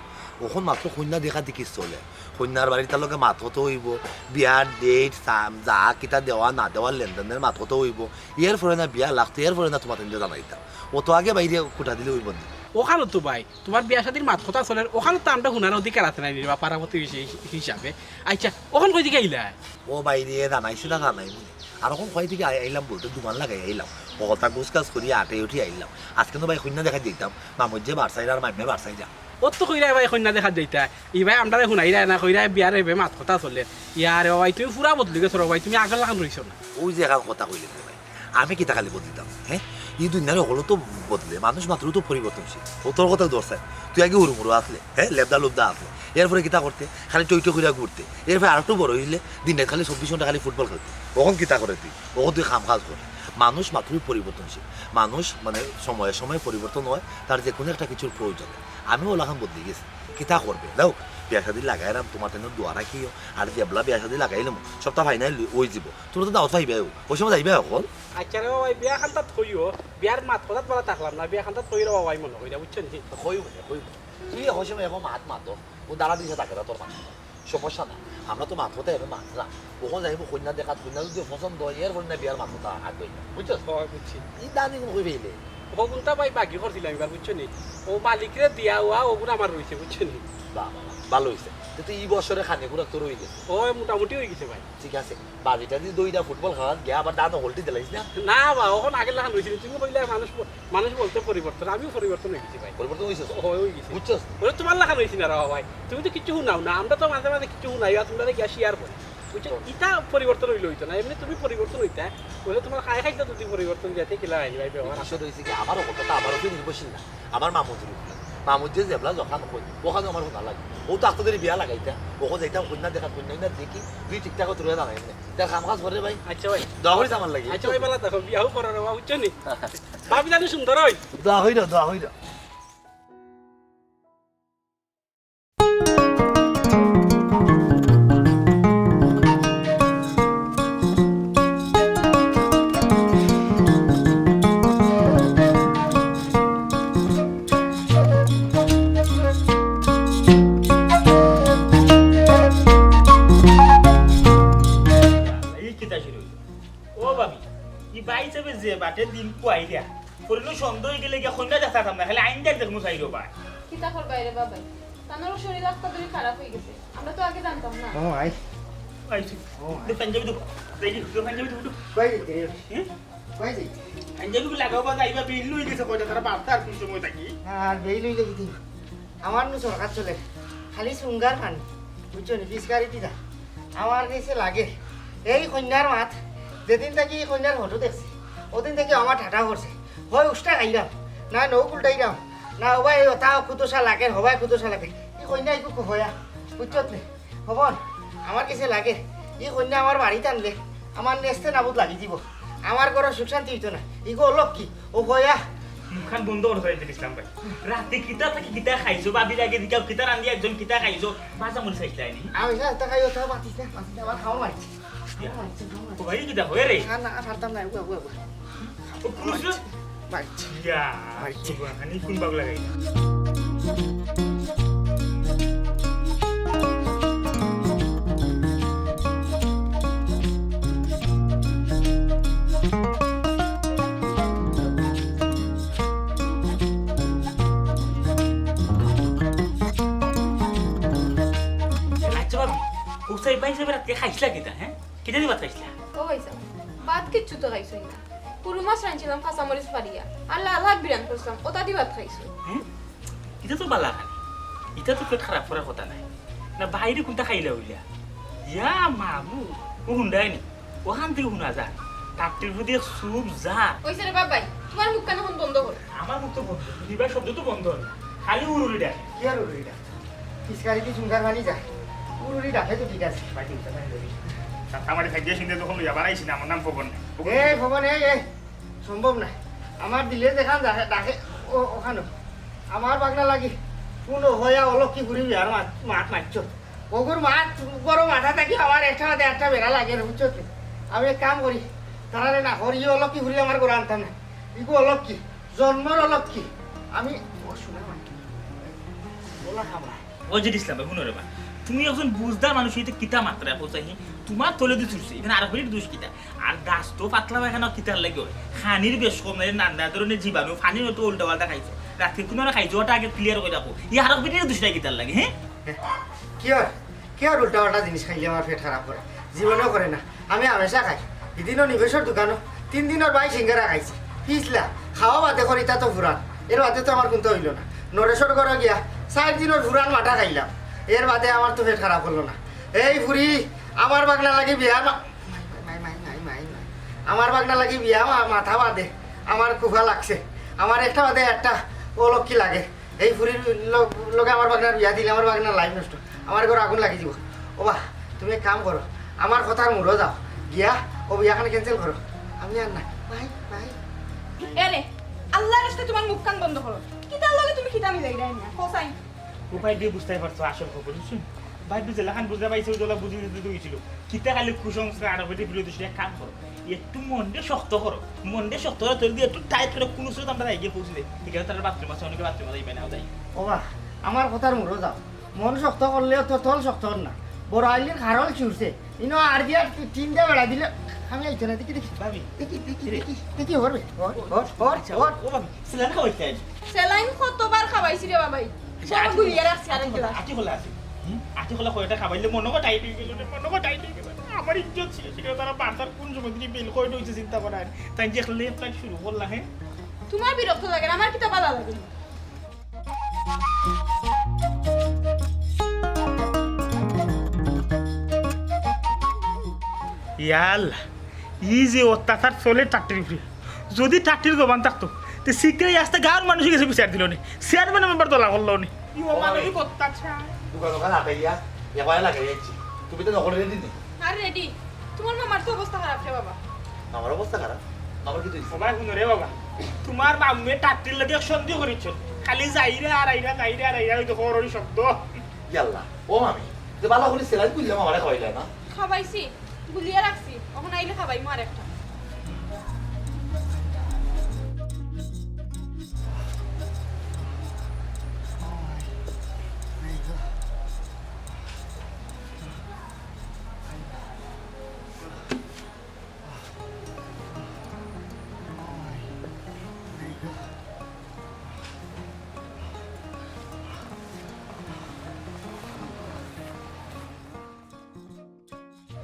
অখন মাত্র কইন্যা দেখা দেখি চলে, কইন্যার বাড়ির তার লগে মাত কথা অইবো, বিয়ার date, সাম, যা কিতা দেওয়া না দেওয়ার লেনদেনের মাত কথা অইবো। এর পরে না বিয়া লাগতো, এর পরে না তোমার তিনটা জানাইতাম। অত আগে বাইরে কুটা দিলে অইবো নি? অখানো তো ভাই, তোমার বিয়া শাদির মাত কথা চলের, অখানো তো আমরা হুনার অধিকার আছে না রে বা, পাড়া প্রতিবেশী হিসাবে। আচ্ছা, অখন কই দিকে আইলা? ও বাইরে জানাইছি না জানাই মনে। আর অখন কই দিকে আই-, আইলাম বলতে দুমান লাগাই আইলাম। কথা গুছগাছ করি আটে উঠি আইলাম। আজকে তো ভাই কইন্যা দেখা দিতাম, মামুজ্জে বারসাইরা আর মাইমে বারসাইরা। অত তো কইরা ভাই কইন্যা দেখা দিতা। ই ভাই আমরারে হুনাইরা না কইরা বিয়ার এবে মাত কথা চলের। ইয়ারে ভাই তুমি পুরা বদলি গেছো রে ভাই, তুমি আগর লাখান রইছো না। ওই যে এখন কথা কইলে রে ভাই, আমি কিতা খালি বদলিতাম, হ্যাঁ? ই দুনিয়ার হকল তো বদলে, মানুষ মাত্রই তো পরিবর্তনশীল। ও তোর কথা ধরছে, তুই আগে হুরুমুরু আসলে, হ্যাঁ, লেবদা লুবদা আসলে, এরপরে কিতা করতে? খালি টই টই করিয়া ঘুরতে, এরপরে আর একটু বড় হইলে দিন রাত খালি চব্বিশ ঘন্টা খালি ফুটবল খেলতে। অখন কিতা করে তুই? অখন তুই কাম কাজ কর। মানুষ মাত্রই পরিবর্তনশীল। মানুষ মানে সময়ে সময়ে পরিবর্তন হয়, তার যে কোনো একটা কিছুর প্রয়োজন। আমিও ওলাখান বদলি গেছি, কিতা করবে? যাও, বিয়া শাদি লাগাইলাম, তোমার তেন দোয়া রাখিও। আর যেবলা বিয়া শাদি লাগাইলাম, সবটা ফাইনাল ওই যাব। তোমরা তো দাওয়াত পাইবায়, ওই সময় যাইবায় অকল। আচ্ছা রে বাবা, বিয়া খান্তাত কইও, বিয়ার মাত কথাত বলা থাকলাম না, বিয়া খান্তাত কইও রে বাবা, আমি মনে কইরা, বুঝছো নি? কইও মানে, কইও। তুই এখন সময় এখন মাত মাতো, ও দাঁড়া দিছে তাকে তোর মাত। সমস্যা না, আমরা তো মাত কথা এবার মাতলাম। ওখানে যাইব কইন্যা দেখাত, কইন্যা যদি পছন্দ হয়, এর কইন্যা বিয়ার মাত কথা আগ হইল, বুঝছো? হয়, বুঝছি। ই দানি কোন কই পাইলে? ওগুনটা ভাই বাকি করছিলাম এবার, বুঝছো নি? ও মালিকরে দিয়া ওয়া, ওগুন আমার রইছে, বুঝছো নি? বাহ, বাহ, বাহ, ভালো হইছে। তো তুই ই বছরে খানি গুড়া তোর হইলে? ও মোটামুটি হয়ে গেছে ভাই। ঠিক আছে, বাজিটা দিয়ে দইটা ফুটবল খেলাত গিয়া আবার দাঁত হলটি দিলাইস না? না বা, ওখান আগে লাখান রইছিল। তুমি কইলে মানুষ ব-, মানুষ বলতে পরিবর্তন, আমিও পরিবর্তন হয়ে গেছি ভাই। পরিবর্তন হইছে তো? ও, হয়ে গেছি। বুঝছস? ওরে তোমার লাখান হইছি না রে ভাই, তুমি তো কিছু হুনাও না, আমরা তো মাঝে মাঝে কিছু হুনাই, আর তোমরা গিয়া শেয়ার করি। বুঝছো? হুম। ইটা পরিবর্তন হইলে হইতো না, এমনি তুমি পরিবর্তন হইতা, ওরে তোমার খাই খাইতে যদি পরিবর্তন দিতে কিলা হয়নি ভাই, ব্যবহার বিষয় হইছে কি, আমারও কথা, আমারও তো নির্ভরশীল না। আমার মামুজির উপরে। মামুজি যেবলা যখন কই, ওখানে আমার হুনা লাগে। ও তো আস্তে ধরে বিয়া লাগাইতা। ওখানে যাইতাম, কইন্যা দেখা, কইন্যা না দেখি, দুই ঠিকঠাক তুলে দাঁড়াই এমনি। তার কাম কাজ করে ভাই। আচ্ছা ভাই। দোয়া করিস আমার লাগি। আচ্ছা ভাই, ভালো থাকো। বিয়াও করো রে বাবা, বুঝছো নি? ভাবি জানি সুন্দর হই। দোয়া হইল, দোয়া হইল। এই কিতা শুরু হইল? ও ভাবি, ই ভাই হিসাবে যে বাটে দিন পুয়াইরা, করিল সন্দেহ হয়ে গেলে গিয়া কইন্যা দেখতাম না, খালি আইন দেখ দেখমু চাইরো ভাই। কিতা করবা রে বাবা? তানোরও শরীর আস্তা ধরি খারাপ হয়ে গেছে। আমরা তো আগে জানতাম না। ও আই। আইছি। ও আই। দে পাঞ্জাবি দে। দেখি, দে পাঞ্জাবি দে, দে। কই দিতে রে? হুম? কই দিতে? পাঞ্জাবি গুলো লাগাও বা যাইবা, বিল লই গেছে কয়টা, তারা বার্তা আর কোন সময় থাকি? আর বিল লই গেছে কি? আমার নু সরকার চলে। খালি সুঙ্গার খান। বুঝছো নি? ফিসকারি দিদা। আমার কাছে লাগে। এই কইন্যার মাত, যেদিন থাকি এই কইন্যার ফটো দেখছি, ওদিন থাকি আমার ঠাটা করছে। হয় উষ্টা খাইলাম, না নৌ উল্টাইলাম, না ও ভাই ওটা কুদোষা লাগে, হবাই কুদোষা লাগে। এই কইন্যা একটু হয়া, বুঝছত নি? হবন, আমার কাছে লাগে। এই কইন্যা আমার বাড়িত আনলে, আমার নেস্তে নাবুদ লাগি দিব। আমার ঘরো সুখ শান্তি হইতো না। ইগো অলক্ষী, ও হয়া। মুখখান বন্ধ করো, হয়ে দিল ইসলাম ভাই। রাতে কিতা থাকি কিতা খাইছো, ভাবি লাগে দিকাও কিতা রান্দি একজন কিতা খাইছো, বাজা মনে চাইছিলাইনি। আমি যা, তা খাই, ওটা মাতিস না, মাতিস না, আমার খাওয়া মারছে। ইয়া। ও ভাই, কিতা হয়ে রে? না, না, আর পারতাম না, উয়া, উয়া, উয়া। ও, পুরুষ? মারছে। ইয়া, মারছে। সুবহান, কোন পাগলা গাই? আচ্ছা ভাবি, কোথায় ভাই সাহেব, রাইতকে খাইছলা কিতা, হে? কিতা দি ভাত খাইছলা? ও ভাই সাহেব, ভাত কিচ্ছু তো খাইছই না। পুরু মাছ রানছিলাম কাঁচা মরিচ ফাড়িয়া, আর লাল শাক বিরান করছিলাম, ওটা দি ভাত খাইছো। হে? ইটা তো বালা খানি, ইটা তো পেট খারাপ করার কথা নায়। না, বাইরে কুনটা খাইলা অইলা? ইয়া মাবুদ, ও হুনরায়নি, অখান থাকি হুনা যায়। টাট্টির ফুদি সুপ জার। অইছে রে বাবাই, তুমার মুখ কান অখন বন্ধ কর। আমার মুখ তো বন্ধ, হুনিবার শব্দ তো বন্ধ অয় না, খালি উরুরি ডাক। কিয়ার উরুরি ডাক? ফিসকারি দি সুন্দর পানি যায়, উরুরি ডাকে তো ঠিক আছে। ভাই, চিন্তা নাই, রবি। সাতামারি থাকিয়া শুনতে তখন লইয়া বাড়াইছি না, আমার নাম ফবন নাই। এই ফবন, এই, এই, সম্ভব নায়। আমার দিলে যেখান ডাকে, ডাকে, ও, অখানো। আমার বাগনা লাগি, কুনু হয়া অলক্ষী ফুরি বিয়ার মাত, মাত মাতছো। অগুর মাত, বড় মাথা থাকি আমার একটা মাথা একটা বেড়া লাগে না, বুঝছো তো? আমি এক কাম করি, তারারে না করি, ই অলক্ষী ফুরি আমার ঘরো আনতাম না। ইগু অলক্ষী, জন্মর অলক্ষী। আমি, ও শুনে মানে, বলা খাবো না। অজিদ ইসলাম ভাই, হুনো রে বা, তুমি একজন বুঝদার মানুষ অইতে কিতা মাতরায় কও চাই, তুমার তলেদি ছুটছে, ইখান আরক বেটির দুষ কিতা? আর দাস তো পাতলা পায়খানা কিতার লাগি অয়? খানির বেশ কম নাই, নানা ধরনের জীবাণু, পানি অতো উল্টা পাল্টা খাইছো, রাইতকে কুনু না খাইছো, ওটা আগে clear করি রাখো। ই আরক বেটির দুষ নাই কিতার লাগি, হে? কিয়ার, কিয়ার উল্টা পাল্টা জিনিস খাইলে আমার পেট খারাপ করে? জীবনেও করে না। আমি হামেশা খাই। ইদিনও নিবেশর দোকানো তিন দিনর বাই সিঙ্গারা খাইছি। পিছলা খাওয়া বাদে করি তা তো ফুরান। এর বাদে তো আমার কুনতা অইলো না। নরেশর ঘরো গিয়া চাইর দিনর ফুরান মাঠা খাইলাম। এর বাদে আমার তো পেট খারাপ করলো না। এই ফুরি, আমার বাগনা লাগি বিয়া মা-, মাই, মাই, মাই। আমার বাগনা লাগি বিয়া মা-, মাথা বাদে আমার কুফা লাগছে। আমার একটা বাদে একটা অলক্ষী লাগে। এই ফুরির লগ-, লগে আমার বাগনার বিয়া দিলে আমার বাগনার life নষ্ট। আমার ঘরো আগুন লাগি যিবো। ও বা, তুমি এক কাম করো, আমার কথার মুড়ো যাও, গিয়া ও বিয়াখান cancel করো। আমি আর না। Bye, bye. এরে, আল্লার রাস্তায় তুমার মুখ কান বন্ধ করো। কিতার লগে তুমি কিতা মিলাইরায় না? কও চাই। ও ভাই, বুঝতায় পারছো আসল খবর, বুঝছো? ভাই, যেলাখান বুঝা পাইছে, ওইগুলা বুঝি দিতে তো গেছিল। কিতা খালি কুসংস্কার, আরো বেটি বিরোধী, এক কাম করো। একটু মনটা শক্ত করো, মনটা শক্ত করো, তোর দিয়ে একটু tight করো, কুনু স্রোত আমরা যাই গিয়া পৌঁছে দেয়। ঠিক আছে, তারা bathroom আছে, অনেকে bathroom যাইবে না, যাই। ও বা, আমার কথার মুড়ো যাও, মন শক্ত করলেও তো তল শক্ত অর না। বড় আইলির খারল ছুটছে, ইনো আর দিয়া টিন দিয়া বেড়া দিলে আমি আইতো না, দেখি, দেখি। ভাবি। দেখি, দেখি, দেখি, দেখি, হর বে, হর, হর, হর, আচ্ছা, হর। ও ভাবি, saline খাওয়াইতে আইলি? Saline কতবার খাওয়াইছি রে বাবাই। আচ্ছা, সব আটি গুলিয়া কলা, রাখছি আরেক আটি কলা, গ্লাস। আটি কলা আছে। হুম? আটি কলা কয়টা খাবাইলে মনো কয় tight অই গেল রে, মনো কয় tight অই গেল। আমার ইজ্জত ছিল, ছিল, তারা বার্তার কোন সময় দিকে বেল কয়টা অইছে চিন্তা করার। তাই যে left light শুরু করলা, হ্যাঁ? তুমার বিরক্ত লাগে না, আমার কিতা বালা লাগে না। ইয়া আল্লাহ, ই যে অত্যাচার চলে টাট্টির উপরে, যদি টাট্টির জবান থাকতো, তে শীঘ্রই আস্তে গাঁওর মানুষর গেছে বিচার দিলো নি, চেয়ারম্যান মেম্বার দলা করলো নি। ই অমানবিক অত্যাচার। দোকান দোকান আটাইয়া, এবারে লাগাই যাচ্ছি। তুমি তো নকল রেডি নি? আর রেডি। তুমার মামার তো অবস্থা খারাপ রে বাবা। মামার অবস্থা খারাপ? মামার কিতা অইছে? ও ভাই, হুনো রে বাবা, তুমার মামুয়ে টাট্টির লগে সন্ধি করিছইন। খালি যাইরা আর আইরা, যাইরা আর আইরা, ওই তো হরহরি শব্দ। ইয়াল্লা, ও মামি, যে বালা করি saline খুললাম, আমারে খাওয়াইলা না? খাবাইছি, গুলিয়া রাখছি, অখন আইলে খাবাইমু আরেকটা।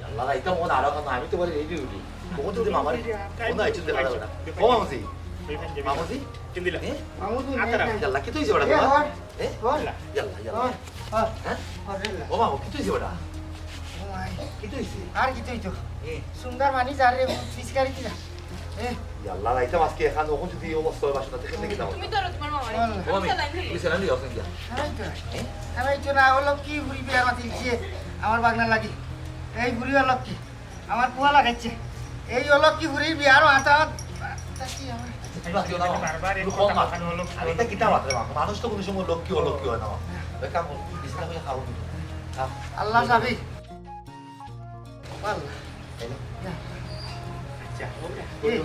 আল্লাহ, এটা মন আরো খানো, আমি তো বলি রেডি উঠি। কখন যদি মামার ফোন আইছে দেখা যাবে না। ও মামুজি, মামুজি, কিন দিলা? এ? মামুজি, আতারা। ইয়াল্লা, কিতা অইছে বেটা এ, তোমার? হর, এ? হর। ইয়াল্লা, ইয়াল্লা। হর, হর, হ্যাঁ? হর, ইয়াল্লা। ও মামু, কিতা অইছে বেটা? ও মাই। কিতা অইছে? আর কিতা অইতো? এ? সুন্দর মানি যার রে, ফিসকারি দিলা। এ? ইয়াল্লা, রাইতাম আজকে এখান, ওখান যদি এই অবস্থা হয়, বাসা থেকে দেখে দাও। তুমি ধরো তোমার মামারে। বল। ও মামি, আমি চালাই। তুমি চালাই দিও, আপনি গিয়া। আমি তো না। এ? আমি তো না, ও লক্ষ্মী ফুরি বিয়ার মাতিল দিছে, আমার বাগনা লাগি। এই ফুরি ও লক্ষ্মী। আমার পুয়া লাগাইছে। এই অলক্ষী ফুরির বিয়ার মাথা কি আমার? বারবার একটু কম মাত। আরে, এটা কিতা মাত রে মামা? মানুষ তো কোনো সময় লক্ষ্মী অলক্ষ্মী হয় না, মামা। ওই কাম করো, বিছানা করে খাও তুমি। খাও। আল্লাহ সাবি। আল্লাহ। এই নাও। আচ্ছা, ও না, কি? ওই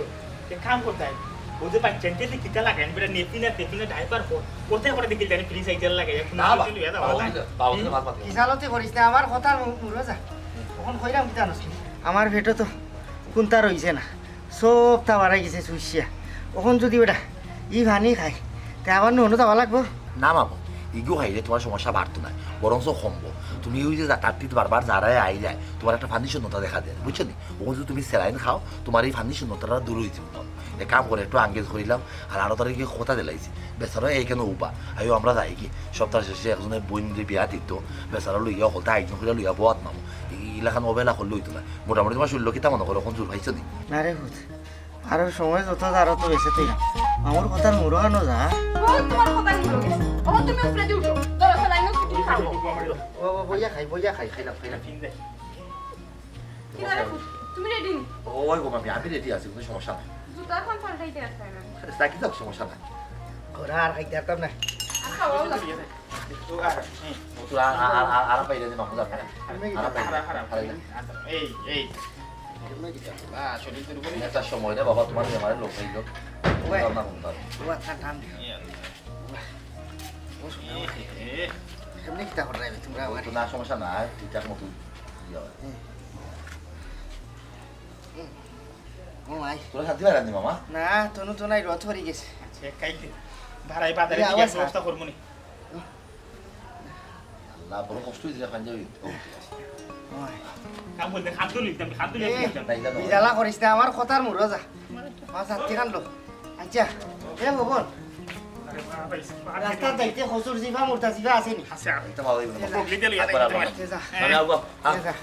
এক কাম করতে হয়। ও যে বাচ্চাইন্তে যে কিতা লাগাইন, বেটা নেপি না, তেপি না, diaper পর। কোথায় করে দেখি জানি, free size লাগাই, এখন না, বা-, কিছু লইয়া যাওয়া বাবা যায়। বুঝলে, বাবা বুঝলে মাত মাত। কিসালতি করিস না, আমার কথা মু-, মুরো যা। অখন কইরাম কিতা নষ্ট? আমার পেটো তো কুন্তা রইছে না, সবতা বারাই গেছে চুষিয়া। অখন যদি বেটা ই পানি খাই, তে আবার নুনো যাওয়া লাগবো। না মামু, ইগু খাইলে তুমার সমস্যা বাড়তো নায়, বরঞ্চ কমবো। তুমি ওই যে যা-, তার তিত বারবার যারায় আইলায়, তুমার একটা ফানির শূন্যতা দেখা দেয়, বুঝছো নি? অখন যদি তুমি স্যালাইন খাও, তুমার এই ফানির শূন্যতাটা দূর অইযিবো। এক কাম করো, একটু আঙ্গেজ করিলাও, আর আঠারো তারিখে কথা দিলাইছি, বেচারা এইখানো উবা, আইও আমরা যাইগি। সপ্তাহ শেষে একজনে বইনরে বিয়া দিতো, বেচারা লইয়া হকলতা আয়োজন করিয়া লইয়া বওয়াত নামো। ই-, ইলাখান অবহেলা করলে অইতো নায়। মোটামুটি তুমার শরীল কিতা মনো করো, অখন জোর পাইছো নি? না রে পুত, আরো সময় যত যার অত বেশি তুই না। আমার কথার মুরো আনো যা। বহুত তুমার কথার মুরো গেছে। অখন তুমি উপরেদি উঠো। ধরো, স্যালাইন, রুটি খাও। ও, ও, বইয়া খাই, বইয়া খাই, খাইলাম, খাইলাম। কিতা রে পুত, তুমি রেডি নি? ওই গো মামি, আমি রেডি আছি, কুনু সমস্যা নাই। জুতা অখন পাল্টাইতে আছে না। তা কি যাক, সমস্যা নাই। ওরা আর খাইতে পারতাম না। আর খাওয়াও লাগবে। ও তো আর, আর, আর, আর পাইলে যে মামু যাবে না। আর পাইলে। এই, এই। কেমনে কিতা? না, শরীর দুর্বল। একটা সময় রে বাবা, তুমার বেমারে লোক হইল। ওই। যাও না, ঘুম পাড়ো। ও আচ্ছা, টান দে। এই আল্লাহ। ও শোনা। এ, এ। কেমনে কিতা কররায় তুমরা ও আমার? তো না, সমস্যা না, ঠিকঠাক মতো ইয়ে হয়। হুম। হুম। ও মাই। তোরা শান্তি পাইলাম নি, মামা? না, তনু তো নাই, রথ হরি গেছে। আচ্ছা, কাইতে। ভাড়াই বাজারে ইয়া, দিয়ে আওয়াজ না। ব্যবস্থা করবো নি। আল্লাহ, বড় কষ্ট হইছে রে, পাঞ্জাবি। ওই। কাম বলতে খাদ্য লিখতাম, খাদ্য এ, লিখতাম। তাই জানো? বিজালা করিস না, আমার কথার মুরো যা। মা যাত্রী কানলো। আচ্ছা, এ ভবন। আরে বাবা, এই বাবা। রাস্তাত যাইতে কচুর জিবা, মুর্তা জিবা আছে নি? আছে, আছে। এটা ভালো হইবো না। যা। বগলি দিয়ে লইয়া একবার যাইতে আবার। পারে। এ যা। আমি আগুয়া। হ্যাঁ। এ যা।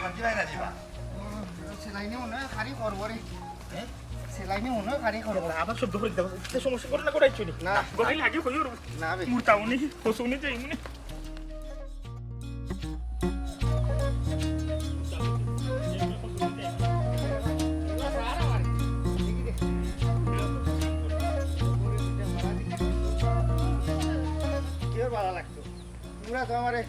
শান্তি পাই না দিবা। সেলাইনে মনে হয় খালি করবো রে। হ্যাঁ? সেলাইনে মনে হয় খালি করবো। আবার শব্দ করে দিতে হবে। এটা সমস্যা করে না, করে আইছো নি? না। গলায় লাগে কই ওর? না বে। মুর্তা উনি, কচু উনি, যাই উনি। কিওর ভালা লাগতো? তোমরা তো আমারে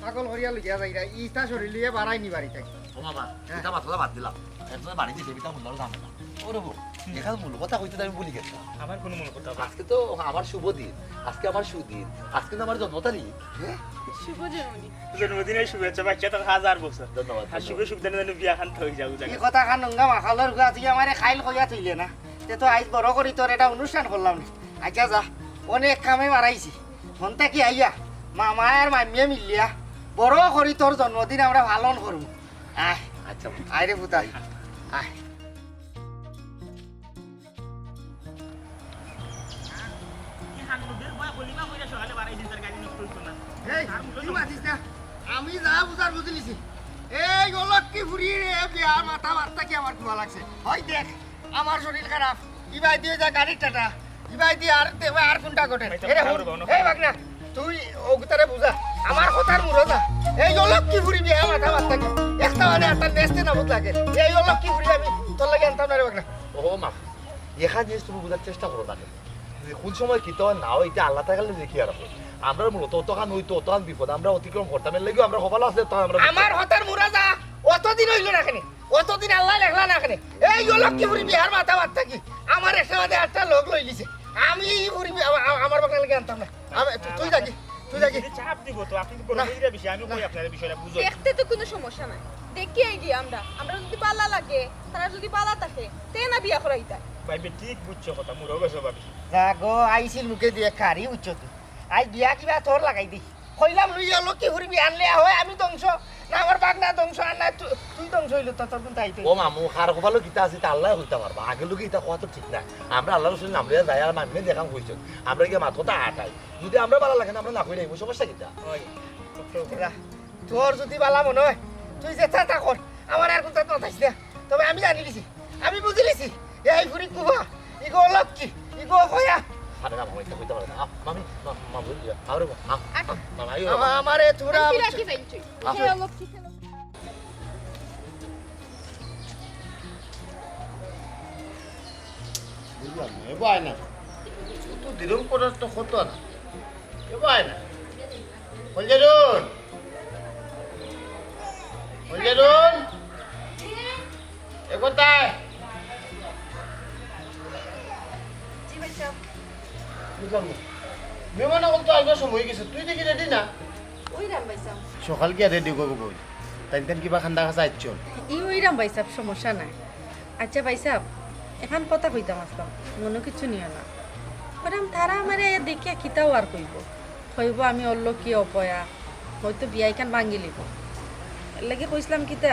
পাগল করিয়া লইয়া যাইরা, ইতা শরীর লইয়া বাড়াই নি বাড়ি থাকি। ও বাবা, হ্যাঁ। ইতা মাতলা বাদ দিলাম। একজনে বাড়ি দিছে, ইতা মূল ঝামেলা। ও রে বউ, এখানে মূল কথা কইতে আমি ভুলি গেছিলাম। আমার কোনো মূল কথা না। আজকে তো আমার শুভ দিন, আজকে আমার সুদিন, আজকে তো আমার জন্ম তারিখ। হ্যাঁ? শুভ জন্মদিন। জন্মদিনের শুভেচ্ছা, বাচ্চা তো হাজার বছর। ধন্যবাদ, আর ধন্যবাদ। শুভে শুভ দিনে যেন বিয়া খান হয়ে যাবো, এই জায়গা। কথা খান নুঙ্গা মাখালর গুয়া, তুই আমারে খাইল কইয়া তুইলে না। তে তো আইজ বড় করি তোর এটা অনুষ্ঠান করলাম নি। আচ্ছা যা, অনেক কামে বাড়াইছি। হন্তা কি আইয়া, মামায় আর মামিয়ে মিলিয়া বড় করি তোর জন্মদিন আমরা পালন করবো। আয়, আচ্ছা। আয় রে পুতা, আয়। এই, তুই মাতিস না। আমি যা বুঝার বুঝি লিছি। এই অলক্ষী ফুরি রে, বিয়ার মাথা বাদ থাকি আমার কুয়া লাগছে। হয় দেখ, আমার শরীর খারাপ, ইবাই দিয়ে যা গাড়ির টাটা, ইবাই দিয়ে আর দেখবে আর কোনটা ঘটে। ভাই, এরে হুন, ভাই, ভাই। এই ভাগনা, তুই ওগুতারে বুঝা, আমার কথার মুরো যা। এই অলক্ষী ফুরি বিয়া মাথা বাদ থাকি, একটা মানে একটা নেচতে না বুঝ লাগে। এই অলক্ষী ফুরি আমি তোর লাগি আনতাম না রে ভাগনা। ও মা, এখান জিনিস তুমি বুঝার চেষ্টা করো তাকে। কোন সময় কিতা অয় না অয়, ইটা আল্লাহ তাআলা দেখি আর আমরা মূলত অতখান অইতো, অতখান বিপদ আমরা অতিক্রম করতাম, এর লাগিও আমরা কপাল আছে, তখন আমরা আমার কথার মুরো যা, অতদিন অইল না কেনে? অতদিন আল্লাহ লেখলা না কেনে? এই অলক্ষী ফুরি বিয়ার মাথা বাদ থাকি, আমার একটা বাদে আটটা লোক লই লিছে। আমি এই ফুরি বি-, আমা-, আমা-, আমার বাগান লাগি আনতাম না। আমি, তু-, তুই যাগি, তুই যাগি। যদি চাপ দিব তো, আপনি তো বড় না। মেয়েরা বিষয়, আমি না। কই আপনারা বিষয়টা বুঝো। দেখতে তো কোনো সমস্যা নাই, দেখি এই গিয়ে আমরা, আমরা যদি বালা লাগে, তারা যদি বালা থাকে, তে না বিয়া করাইতা। ভাই, বে ঠিক বুঝছো কথা, মুরো গেছো ভাবি। যা গো, আইছিল মুখে দিয়ে খারি উচ্চ তুই। আই বিয়া কিবা তোর লাগাই দি। কইলাম লইয়া লক্ষ্মী ফুরি বিয়া আনলে হয় আমি ধ্বংস, না আমার বাগনা ধ্বংস, আর না তু-, তুই ধ্বংস হইল তো তোর কোনটা আইতে। ও মামু, কার কপালো কিতা আছে তা আল্লাহ কইতা পারবা। আগে লোকে ইতা কওয়া তো ঠিক না। আমরা আল্লাহর রসুলের নাম লইয়া যাই আর মামিয়ে দেখাম কইছইন। আমরা গিয়া মাত কথা আটাই। যদি আমরা বালা লাগে না, আমরা না কইলে অইবো, সমস্যা কিতা? ওই, তোর যদি বালা মনে হয়, তুই যেতা তা কর। আমার আর কোনটা মাতাইস না। তবে আমি জানি লিছি, আমি বুঝি লিছি। এই ফুরি কুবা, ইগো লক্ষ্মী, ইগো কয়া। আরে না, মামা, ইতা কইতা পারে না। আ, মামি, মা, মা, বুঝলি? আরে, আ, আ, মামা, আইও। আমা-, আমারে তোরা আমি বুঝছো? রাখি ফেলছি। আ, সে লক্ষ্মী ছিল। বুঝলাম না, এবার আয় না। কত দিন পরে তো হতো না। এবার আয় না। কলজারুন। কলজারুন। এ কোথায়? জি ভাই সাহেব। বুঝলাম না। মেহমান অকল তো আইবার সময় অই গেছে, তুই দেখি রেডি না? ওই রাম ভাই সাহেব। সকাল গিয়া রেডি করবো কই? তাইন তাইন কিবা খান্দা খাসা আইছো? ই ওই রাম ভাই সাহেব, সমস্যা নাই। আচ্ছা ভাই সাহেব, এখান কথা কইতাম আসলাম, মনো কিচ্ছু নিও না। ম্যাডাম, তারা আমারে দেখিয়া কিতাও আর কইবো, কইবো আমি অল্লকি অপয়া, হয়তো বিয়া ইখান ভাঙ্গি লিবো। এর লাগি কইছিলাম কিতা,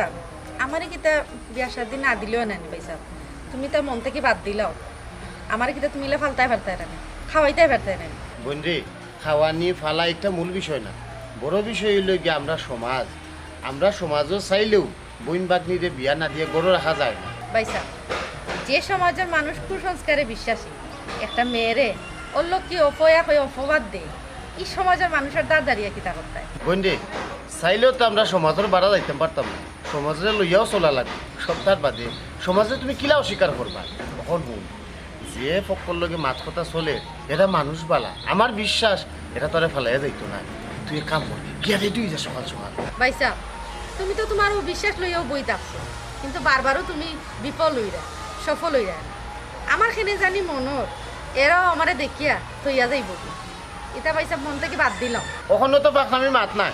আমারে কিতা বিয়া শাদি না দিলেও নানি ভাইসাব, তুমি তা মন থাকি বাদ দিলাও। আমারে কিতা তুমি ইলা ফালতায় পারতায় নানি, খাওয়াইতায় পারতায় নানি। বইন রে, খাওয়ানি ফালা একটা মূল বিষয় না, বড় বিষয় অইলো গিয়া আমরা সমাজ। আমরা সমাজও চাইলেও বইন ভাগ্নিরে বিয়া না দিয়া ঘরো রাখা যায় না। ভাইসাব, যে সমাজর মানুষ কুসংস্কারে বিশ্বাসী, একটা মেয়েরে অল্লকি অপয়া কই অপবাদ দে, ই সমাজর মানুষ আর দাঁড় দাঁড়িয়া কিতা করতায়? বইন রে, চাইলেও তো আমরা সমাজর বারা যাইতাম পারতাম না, সমাজরে লইয়াও চলা লাগবো। সপ্তাহ বাদে সমাজরে তুমি কিলা অস্বীকার করবা? অখন হুন, যে ফক্কর লগে মাত কথা চলে, এরা মানুষ বালা। আমার বিশ্বাস, এরা তোরে ফালাইয়া যাইতো না। তুই এক কাম কর, গিয়া রেডি অই যা সকাল সকাল। ভাইসাব, তুমি তো তুমার অউ বিশ্বাস লইয়াউ বই থাকছো, কিন্তু বারবারউ তুমি বিফল অইরা, সফল অইরা। আমার কেনে জানি মনো অর, এরাও আমারে দেখিয়া থইয়া যাইবো কি। ইতা ভাইসাব মন থাকি বাদ দিলাম। অখনো তো ফাকনামি মাত নাই,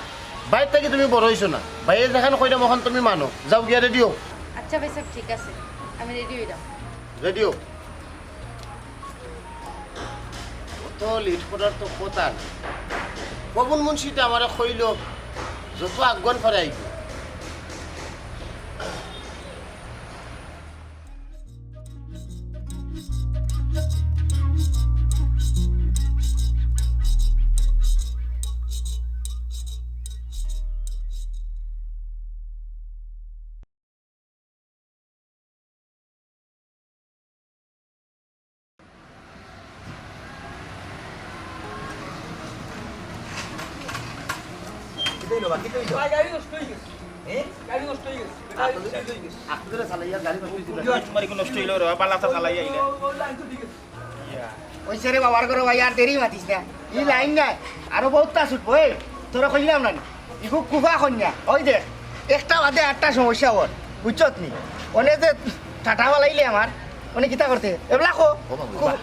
বাইর থাকি তুমি বড় অইছো না। ভাইয়ে যেখান কইরাম অখান তুমি মানো। যাও গিয়া রেডি অও। আচ্ছা ভাইসাব, ঠিক আছে, আমি রেডি অইরাম। রেডি অও। অত লেট করার তো কথা না। পবন মুন্সিতে আমারে কইলো, যত আগুয়ান পারে আইবো। কিতা অইলো বা, কিতা অইলো? ভাই, গাড়ি নষ্ট অই গেছে। এ? গাড়ি নষ্ট অই গেছে। গাড়ি নষ্ট অই গেছে। আপনারা চালাইয়া গাড়ি নষ্ট অই গেছে। কিতা তোমার ইগু নষ্ট অইলো রে, বালা তো চালাইয়া আইলে। ও, ও, লাইন তো ঠিক আছে। ইয়া। অইছে রে বাবার ঘরো ভাই, আর দেরি মাতিস না। ই লাইন নাই, আরো বউততা ছুটবো। এই, তোরে কইলাম না নি? ইগু কুফা কইন্যা। ওই দেখ, একটা বাদে আটটা সমস্যা অর, বুঝছত নি? অনে যে ঠাটা ফালাইলে আমার, অনে কিতা করতে? এবলা কো। ও বাবু, কু- বাহ।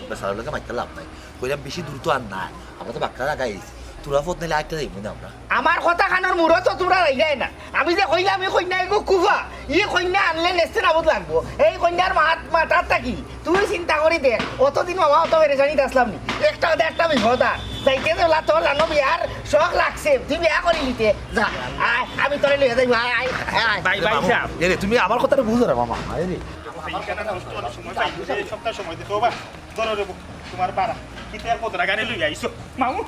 বেচারার লগে মাইতে লাভ নাই। কইলাম বেশি দূর তো আর নাই। আমরা তো বাক্কা লাগাই আইছি। তোরা পথ নাইলে আরেকটা যাইবো না আমরা। আমার কথা খানোর মুরো তো তোমরা রাইলাই না। আমি যে কইলাম, ই কইন্যা ইগু কুফা, ই কইন্যা আনলে নেস্তে নাবুদ লাগবো। এই কইন্যার মাত-, মাথাত থাকি তুই চিন্তা করি দেখ, অতদিন মামা অত পেরেশানিত আসলাম নি। একটা বাদে একটা বিপদ আর। যাইতে যে ওলা তোর জানো বিয়ার শখ লাগছে, তুই বিয়া করি নিতে। যা, আয়, আমি তোরে লইয়া যাইবো, আয়, আয়, আয়। ভাই, ভাই সাহেব। এরে, তুমি আমার কথাটা বুঝো না, মামা। আরে। এইখানে নষ্ট অনেক সময় পাইছো, এই সপ্তাহ সময় দিতে হবে। ধরো রে, তোমার বাড়া। কিতা আর কতটা গাড়ি লইয়া আইছো? মামু।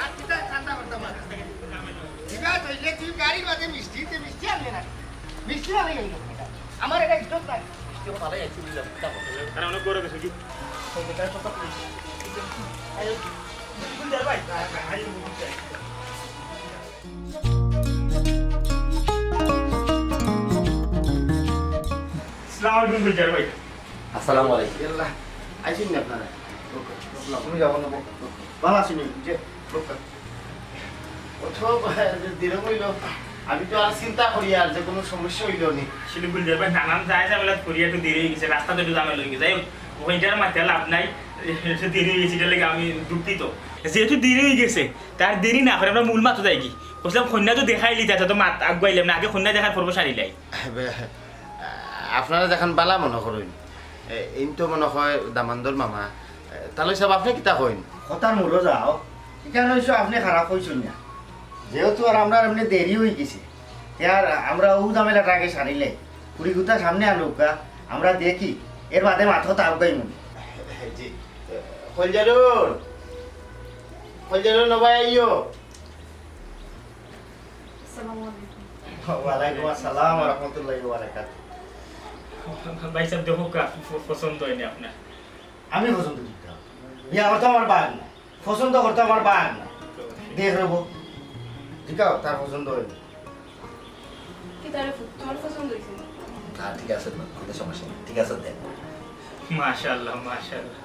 আর কিতা ঠান্ডা করতাম আর? ঠিক আছে, এই যে তুই গাড়ির মাঝে মিষ্টি, তুই মিষ্টি আনলে না। মিষ্টি আনলে এই লোক এটা। আমার এটা ইজ্জত নাই। মিষ্টি ভালো আছে, বুঝলাম, কিতা বলে? আরে, অনেক গরম আছে কি? এই যে, তার কথা বলছি। এই, বুঝলি ভাই? হ্যাঁ, হ্যাঁ, হ্যাঁ, এই বুঝলি। আসসালামু আলাইকুম, গুলজার ভাই। আসসালামু আলাইকুম। ইয়াল্লা, আইছেন নি আপনারা? তুমি যাও না, বসো। ভালো আছেন নি? জি, বসো। ও তো, দেরি অইলো। আমি তো আর চিন্তা করি আর যে কোনো সমস্যা অইলো নি। আসলে গুলজার ভাই, নানান যায় ঝামেলাত পড়িয়া একটু দেরি অই গেছে, রাস্তাত একটু ঝামেলা অই গেছে। যাই হোক, অইন্যার মাতিয়া লাভ নাই, একটু দেরি অই গেছে, ইটার লাগি আমি দুঃখিত। যেহেতু দেরি অই গেছে, তার দেরি না করি আমরা মূল মাতো যাইগি। কইছিলাম, কইন্যা তো দেখাইলি, তাতে তো মাত আগুয়াইলাম না, আগে কইন্যা দেখার পর্ব সারিলাই। আপনারা যেখান বালা মনো করইন, এ, ইন তো মনো অয় দামান্দর মামা। এ, তালই সাব, আপনে কিতা কইন? কথার মুরো যাও, ইখান অইছে আপনে খারাপ কইছইন না। যেহেতু আর আমরার এমনে দেরি অই গেছে, তে আর আমরা অউ ঝামেলাটা আগে সারিলাই, কুড়ি কুতা সামনে আনুক্কা, আমরা দেখি, এর বাদে মাত কথা আগুয়াইমু। জি, কলজারুল, কলজারুল নবাই আইও। আসসালামু আলাইকুম। ওয়ালাইকুম আসসালাম ওয়া রাহমাতুল্লাহি ওয়া বারাকাতুহু। ভাই সাহেব, দেখো কা, প-, পছন্দ অয়নি আপনার। আমি পছন্দ করতাম। ইয়া, ওর তো আমার বাগ না। পছন্দ করতে আমার বাগ না। দেখ রবো। জিকাও, তার পছন্দ অয়নি। কি তার ফু-, তোমার পছন্দ অইছে? না, ঠিক আছে, না, কোনো সমস্যা নেই। ঠিক আছে, দেখ। মাশাআল্লাহ, মাশাআল্লাহ।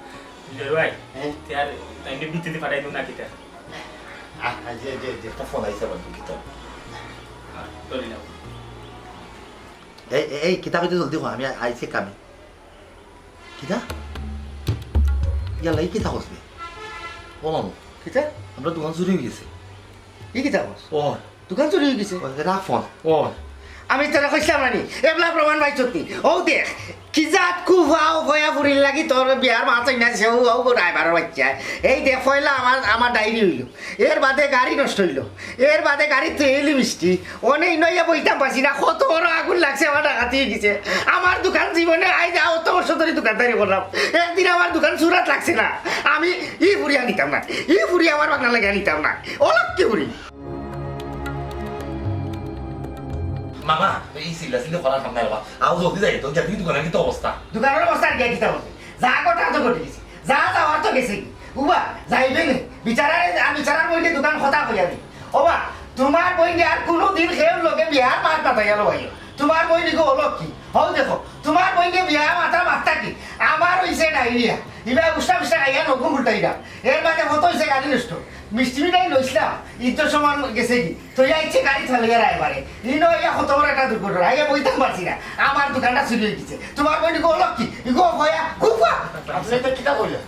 জয় ভাই, হ্যাঁ? তে আর তাইলে ভিতরে পাঠাই দেও না কিতা? আহ, আহ, জি, জি, জি, একটা ফোন আইছে আমার, দুঃখিত। হ্যাঁ, ধরি নাও। এই, এই, এই, কিতা কইতে জলদি কও, আমি আ-, আইছি কামে। কিতা? ইয়াল্লা, এই কিতা কইছে? ও মামু, কিতা? আমরার দোকান চুরি অইগেছে। ই কিতা কস? ও। দোকান চুরি অইগেছে? ও, রাফন। ও। আমি তোরে কইছলাম না নি, এবলা প্রমাণ পাইছত নি? অউ দেখ, কি জাত কুফা অউ কয়া ফুরির লাগি তোর বিয়ার মাত অইনা সেও অউ রায়বারর বাচ্চা। এই দেখ, পয়লা আমার, আমার ডায়েরি অইলো, এর বাদে গাড়ি নষ্ট অইলো, এর বাদে গাড়িত তেল মিষ্টি, অনে ইনো আইয়া বইতাম পারছি না, কত বড় আগুন লাগছে, আমার ডাকাতি অইগেছে। আমার দোকান জীবনে আইজ অত বছর ধরি দোকানদারি করলাম, একদিন আমার দোকান চুরাত লাগছে না। আমি ই ফুরিয়া নিতাম না, ই ফুরি আমার বাগনা লাগিয়া নিতাম না। অলক্ষী ফুরি। মামা, এই চিল্লা চিল্লি করার কাম নাই বাবা। আও জলদি যাই তো, দেখি দোকানর কিতা অবস্থা। দোকানর অবস্থা আর কিতা অবস্থা? যা ঘটার তো ঘটি গেছে, যা যাওয়ার তো গেছে গি। উবা, যাইবে নে। বিচারার, আমি বিচারার বইনে দোকান কথা কইয়া দি। ওবা, তুমার বইনে আর কুনুদিন কেউর লগে বিয়ার মাত মাতাইয়া লওয়াইও। তুমার বইন ইগু অলক্ষী। হউ দেখো, তুমার বইনে বিয়ার মাতা মাততা কি? আমার অইছে ডায়রিয়া। ইবা উষ্টা উষ্টা খাইয়া নখু উল্টাইরা। এর মাঝে কত অইছে গাড়ি নষ্ট। মিষ্টি মিঠাই লইছলা, ইজ্জত সম্মান গেছে গি। তো ইয়া ইচ্ছে গাড়ি চালাইয়া রায়বারে। ইনো ইয়া কত বড় একটা দুর্ঘটনা। আইয়া বইতাম পারছি না। আমার দোকানটা চুরি অইগেছে। তুমার বইন ইগু অলক্ষী, ইগু কয়া, কুফা। আপনি তো কিতা কইলা?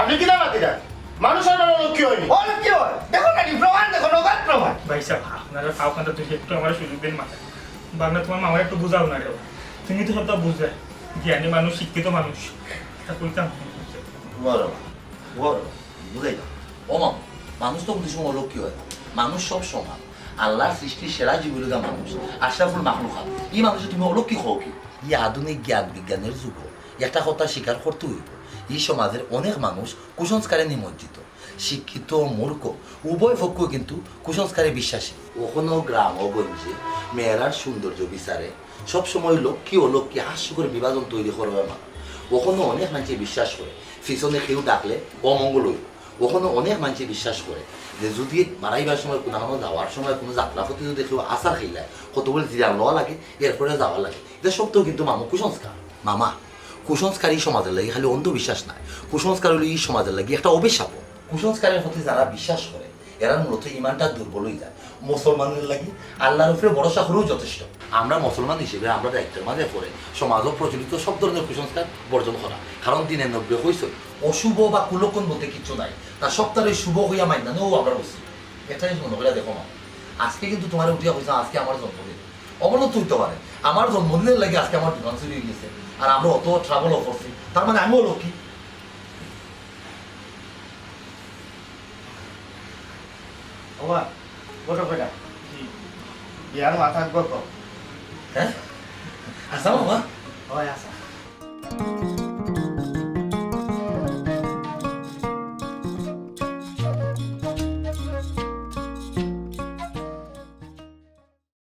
আপনি কিতা মাতিরা? মানুষ আর মানুষ অলক্ষী অয়নি। অলক্ষী অয়। দেখো না নি, প্রমাণ দেখো, নগদ প্রমাণ। ভাই সাহেব, আপনারা পাও কান্দা তুই একটু আমার সুযোগ দিন মাথা। বাংলা তুমার মামারে একটু বুঝাও না রে। তুমি তো সবটা বুঝো। জ্ঞানী মানুষ, শিক্ষিত মানুষ। তা কইতাম। বড়, বড়, বুঝাই দাও। ও মামু, মানুষ তো কোনো সময় অলক্ষী অয় না। মানুষ সব সমান। আল্লার সৃষ্টির সেরা জীব অইলো গিয়া মানুষ, আশরাফুল মাখলুকাত। ই মানুষরে তুমি অলক্ষী কও কি? ই আধুনিক জ্ঞান বিজ্ঞানের যুগো একটা কথা স্বীকার করতে অইবো, ই সমাজের অনেক মানুষ কুসংস্কারে নিমজ্জিত। শিক্ষিত, মূর্খ উভয় পক্ষই কিন্তু কুসংস্কারে বিশ্বাসী। অখনো গ্রামো গঞ্জে মেয়েরার সৌন্দর্য বিচারে সবসময় লক্ষ্মী অলক্ষ্মী হাস্যকর বিভাজন তৈরি করা অয় মামু। অখনো অনেক মানষে বিশ্বাস করে, পিছনে কেউ ডাকলে অমঙ্গল অইবো। অখনো অনেক মানষে বিশ্বাস করে যে যুদি বারাইবার সময়, কুনু যাওয়ার সময়, কুনু যাত্রাপথে যুদি কেউ আছাড় খাইলায়, কতগুলি জিরান লওয়া লাগে, এরপরে যাওয়া লাগে। ইতা সবটাউ কিন্তু মামু কুসংস্কার। মামা, কুসংস্কার ই সমাজর লাগি খালি অন্ধবিশ্বাস নায়, কুসংস্কার অইলো ই সমাজর লাগি একটা অভিশাপ। কুসংস্কারের প্রতি যারা বিশ্বাস করে, এরার মূলত ইমানটা দুর্বল অইযায়। মুসলমানর লাগি আল্লার উপরে ভরসা করাউ যথেষ্ট। আমরা মুসলমান হিসেবে আমরার দায়িত্বর মাঝে পড়ে সমাজো প্রচলিত সব ধরনের কুসংস্কার বর্জন করা, কারণ দ্বীনে নবীয়ে কইছইন, অশুভ বা কুলক্ষণ বলতে কিচ্ছু নাই, তা সবটারে শুভ কইয়া মাইন্না নেওয়াউ আমরার উচিত। একটা জিনিস মনো করিয়া দেখো মামু, আজকে কিন্তু তুমারে উঠিয়া কইছলাম আজকে আমার জন্মদিন, অবনত অইতে পারে আমার জন্মদিনর লাগি আজকে আমার দোকান চুরি অইগেছে, আর আমরা অত trouble ও করছি, তার মানে আমিও অলক্ষী। ওবা, বড় বেটা। জি। বিয়ার মাত থাকবো তো? হ্যাঁ? আচ্ছা মামা। ওই আচ্ছা।